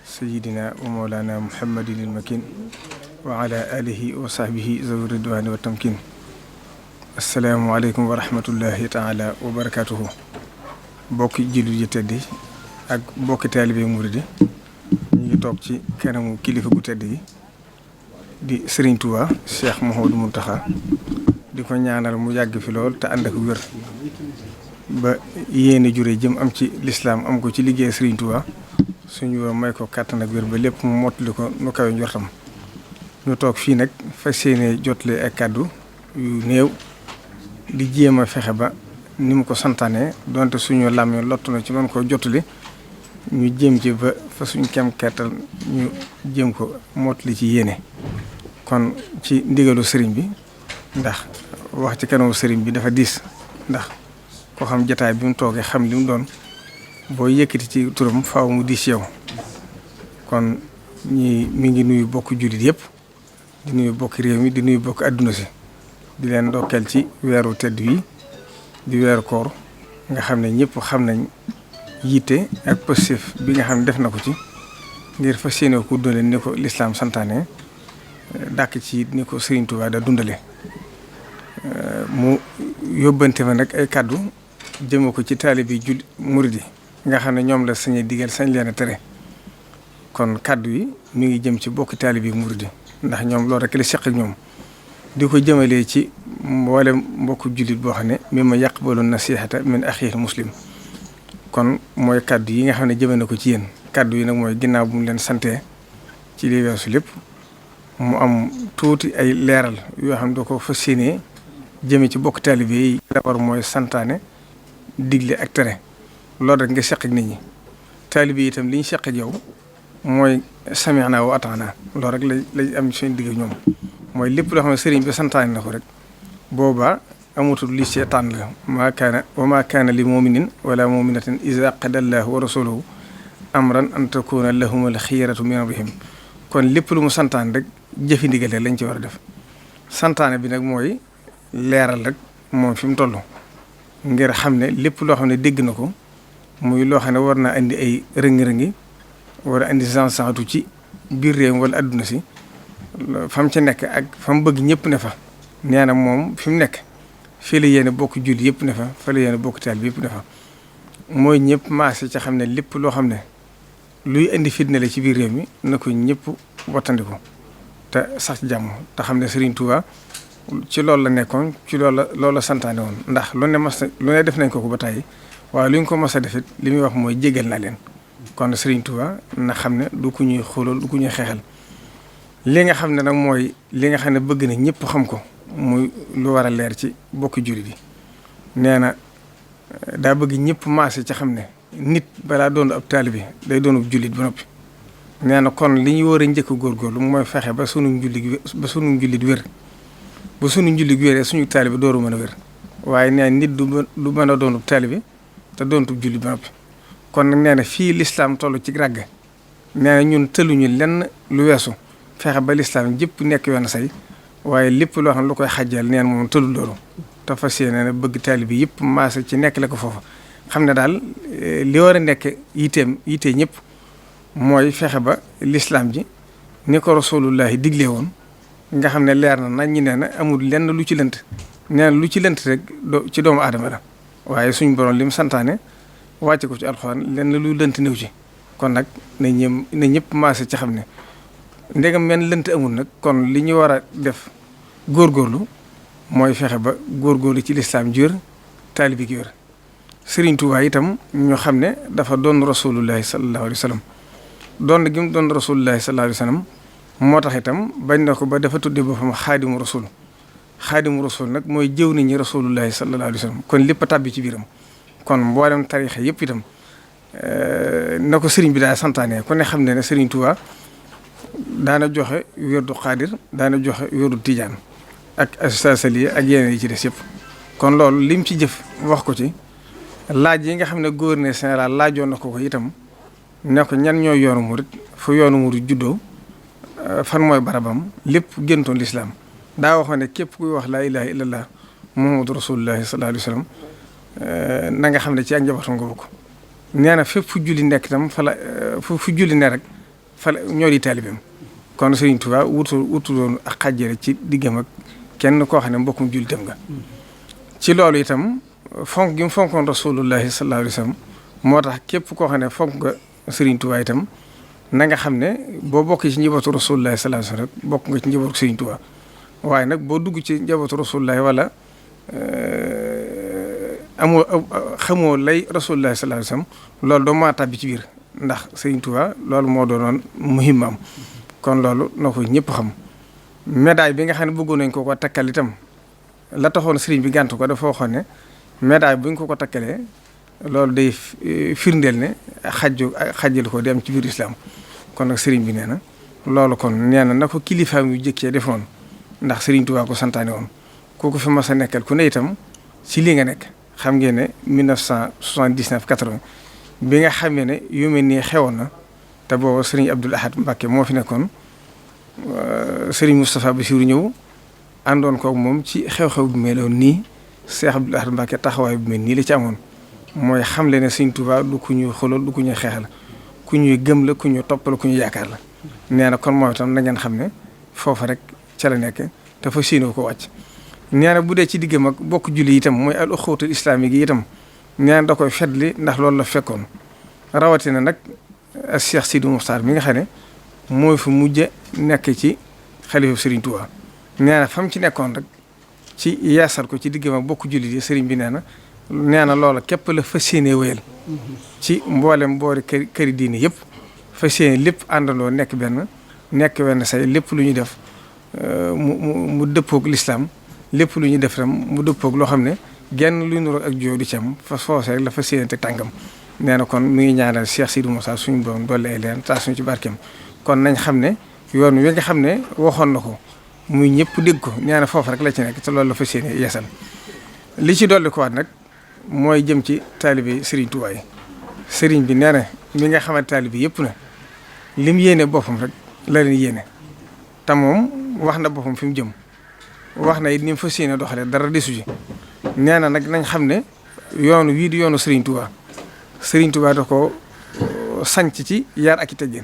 sayyidina wa mawlana muhammadin al-makin wa ala alihi wa sahbihi zawi ridwani wa tamkin. assalaamu aleykum wa rahmatullahi taala wa barakatuhu. bokki jullit yi tedd yi ak bokki taalibe muridi ñu ngi toog ci kanamu kilifa gu tedd yi di Serigne Touba Cheikh Mouhamadou Mountakha di ko ñaanal mu yàgg fi lool te ànd ak wér ba yéene jure jëm am ci lislaam am ko ci liggéey Serigne Touba suñu may ko kàttan ak wér ba lépp mu mottali ko nu kawe njortam. ñu toog fii nag fas yéene jotale ak kàddu yu néew di jéem a fexe ba ni mu ko santaane donte suñu làmmee lottu na ci mën koo jotali ñu jéem ci ba fa suñ kem kàttan ñu jéem ko mottali ci yéene. kon ci ndigalu sëriñ bi ndax wax ci kanamu sëriñ bi dafa diis ndax ko xam jataay bi mu toogee xam li mu doon boo yëkkati ci turam faaw mu diis yow kon mi ngi nuyu bokk jullit yëpp di nuyu bokk réew mi di nuyu bokk adduna si di leen ndokkeel ci weeru tedd wi di weeru koor nga xam ne ñëpp xam nañ yitte ak positif bi nga xam ne def na ko ci ngir fas yéene ko dundale ni ko lislaam santaane dàkk ci ni ko Serigne Touba da dundale mu yóbbante ma nag ay kàddu jëme ko ci taalibi jul muridi nga xam ne ñoom la sañ digal sañ leen a tere kon kàddu yi mi ngi jëm ci bokki taalibi muridi ndax ñoom loolu rek la seq ak ñoom di ko jëmalee ci mboolem mbokku jullit boo xam ne mi ma yaqbalu nasihata min axihi muslim kon mooy kàddu yi nga xam ne jëme na ko ci yéen kàddu yi nag mooy ginnaaw bu mu leen santee ci li weesu lépp mu am tuuti ay leeral yoo xam ne doo ko fas yéenee jëme ci bokk taalibe yi d'abord mooy santaane digle ak tere loolu rek nga seq ak nit ñi taalibe yi itam li ñu seq ak yow mooy sami'na wa ata'na loolu rek lay am suñu digg ñoom mooy lépp loo xam ne sëriñ bi santaane na ko rek boobaa amatul li seetaan la maa kaana li mu'minin wala mu'minatin iza qada Allahu wa rasuluhu amran an takuna lahumul xiyaratu min amrihim kon lépp lu mu santaane rek jëfi ndigale lañ ci war a def santaane bi nag mooy leeral rek moom fi mu toll ngir xam ne lépp loo xam ne dégg na ko muy loo xam ne war naa indi ay rëngi-rëngi war a indi saxatu ci biir réew wala adduna si fam ca nekk ak fam bëgg ñëpp ne fa nee na moom fi mu nekk fii la yéene bokk julli yëpp ne fa fa la yéene bokk taal bi yëpp ne fa mooy ñëpp maase ca xam ne lépp loo xam ne luy indi fitna la ci biir réew mi na ko ñëpp wattandiku te sax ci jàmm te xam ne Serigne Touba ci loolu la nekkoon ci loolu la santaane woon ndax lu ne def nañ ko ba tàyyi waaye lu ñu ko mas a defit li muy wax mooy jégal naa leen kon Serigne Touba na xam ne du ku ñuy xoolal du ku ñuy xeexal li nga xam ne nag mooy li nga xam ne bëgg na ñëpp xam ko muy lu war a leer ci bokki jullit yi nee na daa bëgg ñëpp maase ci xam ne nit balaa doon ab taalibe day doon ab jullit ba noppi nee na kon li ñu war a njëkk góorgóorlu mooy fexe ba sunu njullit wér ba sunu njullit wéree suñu taalibe dooru mën a wér waaye nee nit du mën a doon ab taalibe te doontu jullit ba noppi kon nag nee na fii lislaam toll ci ràgg nee na ñun tëluñu lenn lu weesu fexe ba lislaam jëpp nekk yoon say waaye lépp loo xam ne lu koy xajjal neen moom tëlul loolu te fas yéene na bëgg taalibe yëpp maase ci nekk la ko foofu xam ne daal li war a nekk yitee ñëpp mooy fexe ba lislaam ji ni ko rasulullahi digle woon nga xam ne leer na nañ ñi nee na amul lenn lu ci lënt nee na lu ci lënt rek ci doomu aadama la waaye suñ borom li mu santaane wàcce ko ci alxuraan lenn lu lënt néew ci kon nag na ñëpp maase ci xam ne ndegam men lënt amul nag kon li ñu war a def góorgóorlu mooy fexe ba góorgóorlu ci lislaam ji wér taalibi gi wér Serigne Touba itam ñu xam ne dafa doon rasulullahi sallallahu alayhi wa sallam doon gi mu doon rasulullahi sallallahu alayhi wa sallam moo tax itam bañ na ko ba dafa tudde boppam xaadimu rasul nag mooy jëw nit ñi rasulullahi sallallahu alayhi wa sallam kon lépp a tàbbi ci biiram kon mboolem tariixa yëpp itam na ko Serigne bi daa santaane ku ne xam ne Serigne Touba daana joxe wérdu xaadir daana joxe wérdu tijaan ak asasaliya ak yeneen yi ci des yëpp kon loolu lim ci jëf wax ko ci laaj yi nga xam ne gouverneur général laajoon na ko itam ne ko ñan ñooy yoonu murit fu yoonu murit juddoo fan mooy barabam lépp géntoon lislaam daa waxoon ne képp kuy wax laa ilaha illallah muhammadu rasulullahi sallallahu alayhi wa sallam na nga xam ne ci ak njabootam nga bokk nee na fépp fu julli nekk itam fa la fu julli ne rek fa ñoo di taalibeem kon Serigne Touba wutuloon ak xàjjale ci diggam ak kenn koo xam ne mbokkum jullitam nga ci loolu itam fonk gi mu fonkoon rasulullahi sallallahu alayhi wa sallam moo tax képp koo xam ne fonk nga Serigne Touba itam na nga xam ne boo bokk ci njabootu rasulullahi sallallahu alayhi wa sallam rek bokk nga ci njabootu Serigne Touba waaye nag boo dugg ci njabootu rasulullahi wala xamoo lay rasulullahi sallallahu alayhi wa sallam loolu doo maa tàbbi ci biir ndax Serigne Touba loolu moo doonoon muhimmam kon loolu na ko ñëpp xam médaille bi nga xam ne bëggoon nañ ko takkal itam la taxoon Serigne bi gànt ko dafa waxoon ne médaille bu ñu ko takkalee loolu day firndeel ne xajjal ko dem ci biir islam kon nag Serigne bi nee na loolu kon nee na ko kilifaam yu jëkkee defoon ndax Serigne Touba ko santaane woon kooku fi mas a nekkal ku ne itam ci lii nga nekk xam ngeen ne 1979 80 bi nga xamee ne yu mel nii xewoon na te booba Serigne Abdoul Ahad Mbacké moo fi nekkoon Serigne Moustapha Bassirou ñëw àndoon koog moom ci xew-xew bu meloon nii Cheikh Abdoul Ahad Mbacké taxawaay bu mel nii la ci amoon mooy xamle ne Serigne Touba du ku ñuy xoolal du ku ñuy xeexal ku ñuy gëm la ku ñuy topp la ku ñuy yaakaar la nee na kon mooy itam na ngeen xam ne foofa rek ca la nekk te fa siinoo ko wàcc. nee na bu dee ci diggam ak bokk julli itam mooy al uxuwatul islamique yi itam nee na da koy fetli ndax loolu la fekkoon rawatina nag Cheikh Sidi Mokhtar mi nga xam ne mooy fa mujj nekk ci xalifa Serigne Touba nee na fam ci nekkoon rek ci yeesal ko ci diggam ak bokk julli yi Serigne bi nee na loola képp la fas yéenee wéyal ci mboolem boori këri diine yëpp fas yéene lépp àndandoo nekk wenn say lépp lu ñuy def mu dëppoog lislaam lépp lu ñuy def tam mu dëppoog loo xam ne genn luy nuru ak joo du ci am fa foose rek la fas yéene te tàngam nee na kon mi ngi ñaanal Cheikh Sidou Moussa suñu borom doole ay leen taa suñu ci barkeem kon nañ xam ne yoon wi nga xam ne waxoon na ko muy ñëpp dégg ko nee na foofu rek la ci nekk te loolu la fas yéene yeesal li ci dolli ko waat nag mooy jëm ci taalibe Serigne Touba yi Serigne bi nee na mi nga xamante taalibe yëpp na lim yéene boppam rek la leen yéene te moom wax na boppam fi mu jëm wax na it ni mu fas yéene doxalee dara desu ji nee na nag nañ xam ne yoonu wii di yoonu Serigne Touba da ko sanc ci yar ak i teggin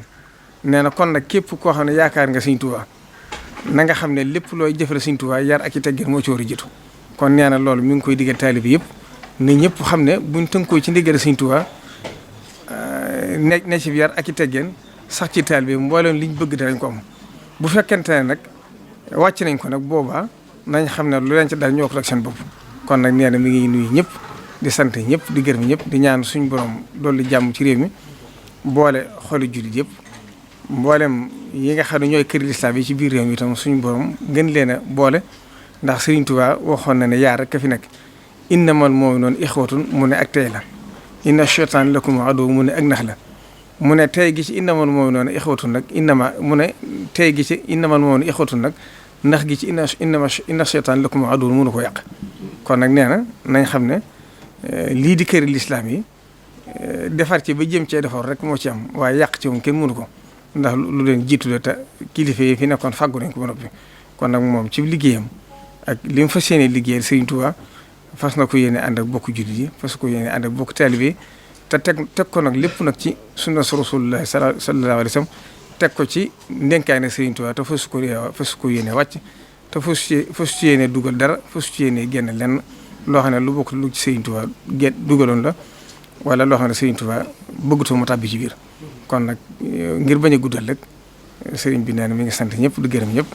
nee na kon nag képp koo xam ne yaakaar nga Serigne Touba na nga xam ne lépp looy jëfale Serigne Touba yar ak i teggin moo ci war a jiitu kon nee na loolu mi ngi koy digal taalibe yëpp ne ñëpp xam ne buñ tënkoo ci ndigal Serigne Touba ne ci yar ak i teggin sax ci taalibe mbooleem liñ bëgg danañ ko am bu fekkente ne nag wàcc nañ ko nag boobaa nañ xam ne lu leen ci daal ñoo ko rek seen bopp kon nag nee na mi ngi nuyu ñëpp di sant ñëpp di gërëm ñëpp di ñaan suñu borom dolli jàmm ci réew mi boole xoli jullit yëpp mboolem yi nga xam ne ñooy këri lislaam yi ci biir réew mi itam suñu borom gën leen a boole ndax Serigne Touba waxoon na ne yaar rek ka fi nekk innamal mu'minuuna ixwatun mu ne ak tey la inna shaytaana lakum aduwwun mu ne ak nax la mu ne tey gi ci innamal mu'minuuna ixwatun nag mu ne tey gi ci innamal mu'minuuna ixwatun nag ndax gi ci inna shaytaana lakum aduwwun mënu ko yàq kon nag nee na nañ xam ne lii di këri lislaam yi defar ci ba jëm cee defar rek moo ci am waaye yàq ci moom kenn mënu ko ndax lu leen jiitu la te kilifa yi fi nekkoon fàggu nañ ko ba noppi kon nag moom ci liggéeyam ak li mu fas yéene liggéeyal Serigne Touba fas na ko yéene ànd ak bokk jullit yi fas ko yéene ànd ak bokk taalibe yi te teg ko nag lépp nag ci sunna Rasulullah sallallahu alayhi wa sallam teg ko ci ndenkaane Serigne Touba te fas ko yéene wàcc te fas ci yéene dugal dara fas ci yéene génn lenn loo xam ne lu bokk lu ci Serigne Touba dugaloon la wala loo xam ne Serigne Touba bëggatoo mu tàbbi ci biir kon nag ngir bañ a guddal rek Serigne bi nee na mi ngi sant ñëpp di gërëm ñëpp.